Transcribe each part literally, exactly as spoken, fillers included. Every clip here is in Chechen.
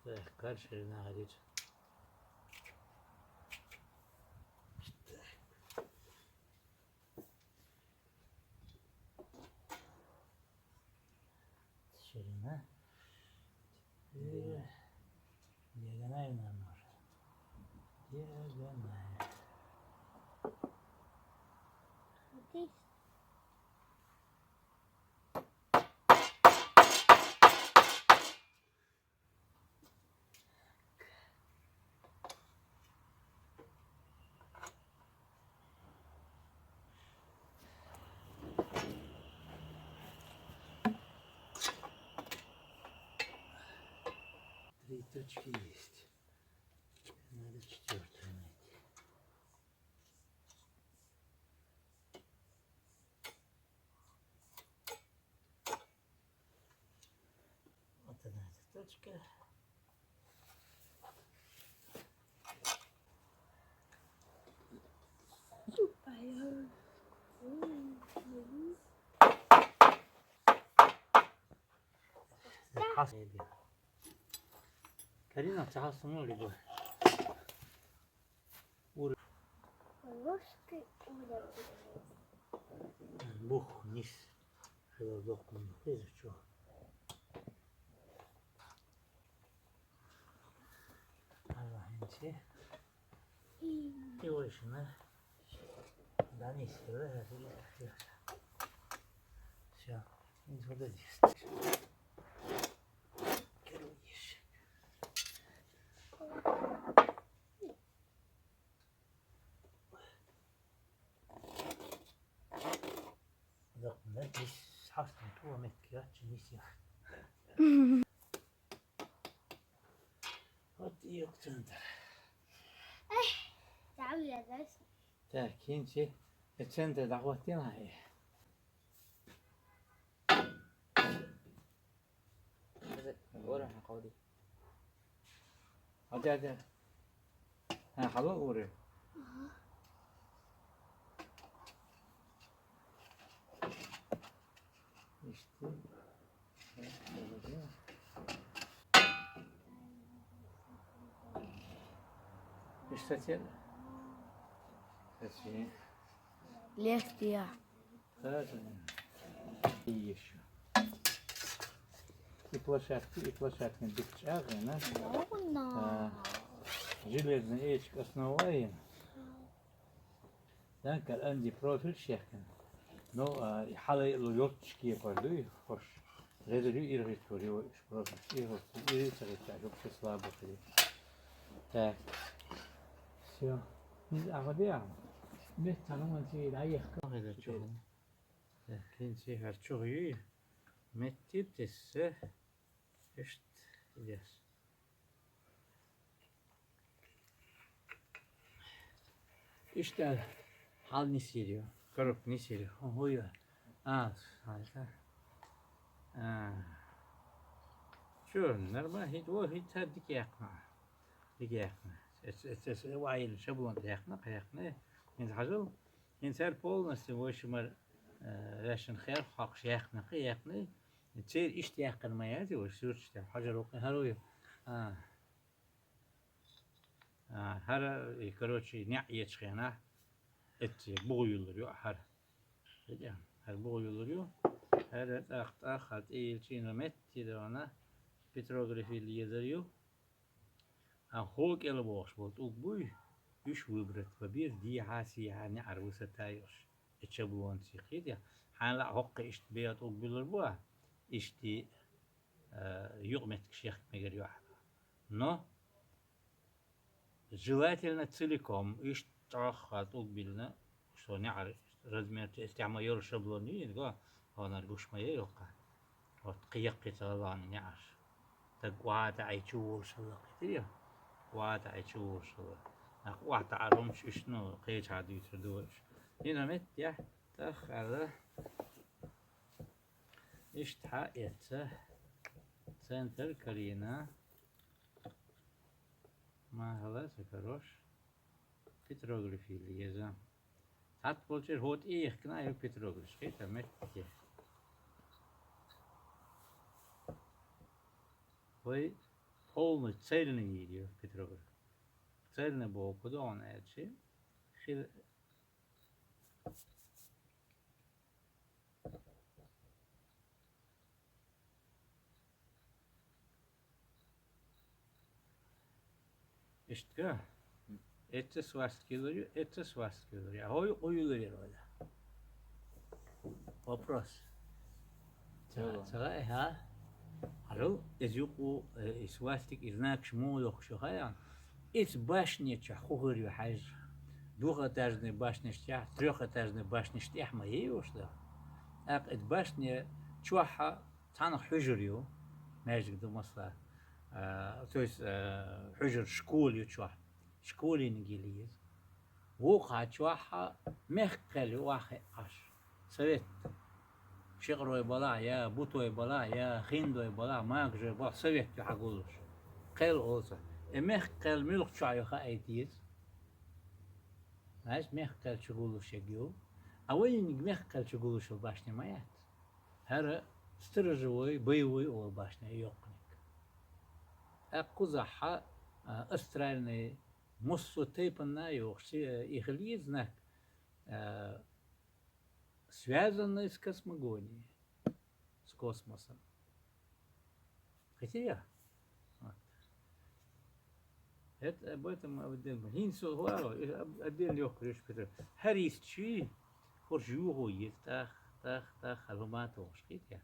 Так, кар ширина гӀадир. Ширина. Теперь диагональ нам нужен. Диагональ. Здесь. Три точки есть. Надо четвёртую найти. Вот она, эта точка. Карина, цахьа сумма либо. Ур. Ложкой уровень. Бух, низ. Хилар дохман, хилар чо. Аллахинчи. И вошина. Да, низ, хилар, хилар. Всё. Низ вот здесь. Короче. Документ низ хьастан туа метки аччи низ яхт. Вот и центр. Эх, там я дальше. Так, кинчи. Э, центр дохватил, а, э. Ора хьакъавди. Аде, аде. Хьа, хьалал уре. Ишти. Иштател. Качи. Лехтия. И ещё. И площадки, и площадки дикчагы, на? Много. А, железный эчик основа и. Дан кар анди профиль шехкен. Ну, а, и хьалай лу ёртчики пардуй, хош. Резерю иргит кори, профиль иргит, иргит, вообще слабо кори. Так. Всё. Низ агъадиа. Мет тануман чи лайх. Агъада чугъу. Так, кинчи хар чугъу. Меттир тессе. Ишт, идес. Ишта хьал нисирю. Коробка нисирю. Ого, я. А, хайта. А. Чё, нормально, хит, во, хит, та дикяхна. Дикяхна. Эс, эс, эс, вайл шаблон яхна, яхна. Ин хажал, ин сар полностью, в общем, э, рашен хер, хак яхна, яхна. Цер ишт яхна ма язи, в общем, сурчта, хажал окна харуй. А. А, хара, и, короче, ня ечхена. Эти бугуюллар ю, хар. Видя, хар бугуюллар ю. Хар тах, тах, хат, и, чин, метти, да, она. Петрографи лезер ю. А хо кӀел бохуш болу тӀулг буй, уьш выбрать бабийр, дехьа-сехьа неӀар высота йолуш. И шаблон цига хӀида, хьайна лаьа хӀокху иштта бегӀа тӀулг буьллур бу а, иштта, а, юкъаметтигаш яхка мегар ю ахьа. Но желательно целиком, иштта чӀогӀа тӀулг биллина, со неӀар размер, эс тӀехь ма йолу шаблон йийна го, хьонар гуш ма яй хӀокху. Вот кхин яккхий ца гӀалгӀана неӀарш. Стаг охьа таӀий чу волуш хилла кхетий? Охьа таӀий чу волуш хилла. Нах охьа таӀар хӀумаш уьш, ну, кхечахьа дуьйцур ду уьш. Дина меттехь, тӀаккха аьлла, иштта хьаэца, центр карийна, махала ца карош, петрографи леза. Цхьацца болчуьра хӀота ийхкина ю петрограф, кхета метте. Вай Полный цельный йийр ю петроглиф. Цельный боху ду хьуна аьлча, хи-, иштта. Эцца свастика йилар ю, эцца свастика йилар ю. ХӀой къуюлар яра вала? Вопрос. Ца, ца, ха? Хьажал, эз юкъу, э, и свастик, и знакаш муха йохуш ю хаьий хьуна? Эцца башни чохь хӀу хир ю хьажа. Двухэтажный башнеш тӀехь, трёхэтажный башнеш тӀехь ма йий уьш да. ТӀаккха эцца башни чохь цхьанхьа хьуьжар ю, маьждиг ду масала. А, то есть, а, хьуьжар, школа ю чохь. Школин гили иза. Вукху чохь мехкан кхел ю охьахиъна Ӏаш. Совет. Шекъарой балахь, я бутой балахь, я хиндой балахь, магажой балахь, совет ю хьагуллуш. Кхел олу цо. И мехкан кхел муьлха чохь ю хаийта деза. Знаешь, мехкан кхел чу гуллуш ерг ю. А вайниг мехкан кхел чу гуллуш йолу башни ма яц. ХӀара сторожевой, боевой олу башни йоккханиг. ТӀаккха кхузахь, а, астральный, массо а тайпана йохуш, э, и хила еза знак, э, связанный с космогонией, с космосом. Кхетий? Вот. Это об этом, об этом. ХӀинца со гӀо ала, э, об-, отдельно йохкур ю шуьга. ХӀара йистчий, хӀорш юхо еза, тӀах, тӀах, тӀах, хӀара хӀума а тохуш, кхетий?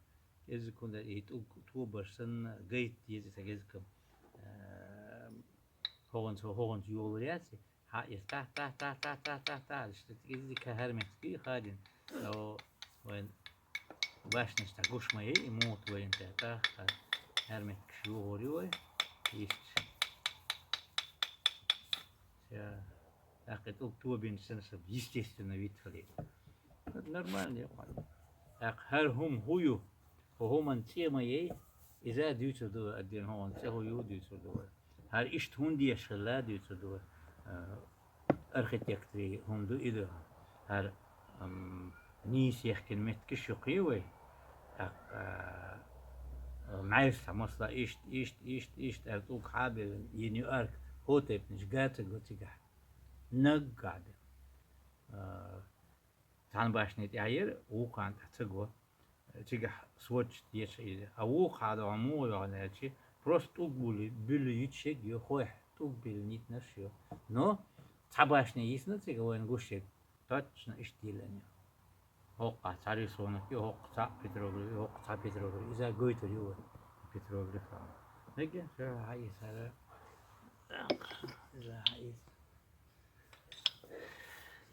Кезиг хӀунда и тӀулг тобаш санна гайта деза и сан кезиг-м, э, хӀогӀанца, хӀогӀанца йолур яц и. Хьа, иза тӀа, тӀа, тӀа, тӀа, тӀа, тӀа, тӀа, иза иза кхин хӀара меттиг хадийна. О, вайн башнаш тӀе гуш ма яй, и муха вайн тӀе тӀа, тӀа, хӀара меттигаш йохур ю вай. Иштта. Ша, тӀаккха и тӀулг тобина санна, естественно, вид хилийта. Нормально ю хьуна. ТӀаккха хӀара хӀума хӀу ю, хӀу хӀуманна цӀе ма яй, иза а дуьйцур ду вай, отдельно хӀун цӀе хӀу ю дуьйцур ду вай. ХӀара иштта хӀунда еш хилла дуьйцур ду вай. Э, архитектурин хӀума ду и ду. ХӀара, ам, нийса яхкина меттигаш ю кхин вай. ТӀаккха, э, маьрша, масала, иштта, иштта, иштта, иштта, аьлла тӀулг хьа а биллина, йина ю арка, хӀо тайпанаш гацарг го цигахь. Наггахь бен. Э, Цхьана башни тӀехь яра, вукхарна тӀехь ца го. Цигахь сводчат деш иза. А вукху хьадо муха йогӀу аьлча, просто тӀулг буьллу, буьллу йитча ю, хӀой тӀулг буьллу йитинарш ю. Но цхьа башни йисна цига вайна гуш ерг, точно иштта йиллина ю. ХӀокху цхьа рисунок ю, хӀокху цхьа петроглиф ю, хӀокху цхьа петроглиф. Иза гойтур ю вай петроглиф. Мега, ша хьаийсара.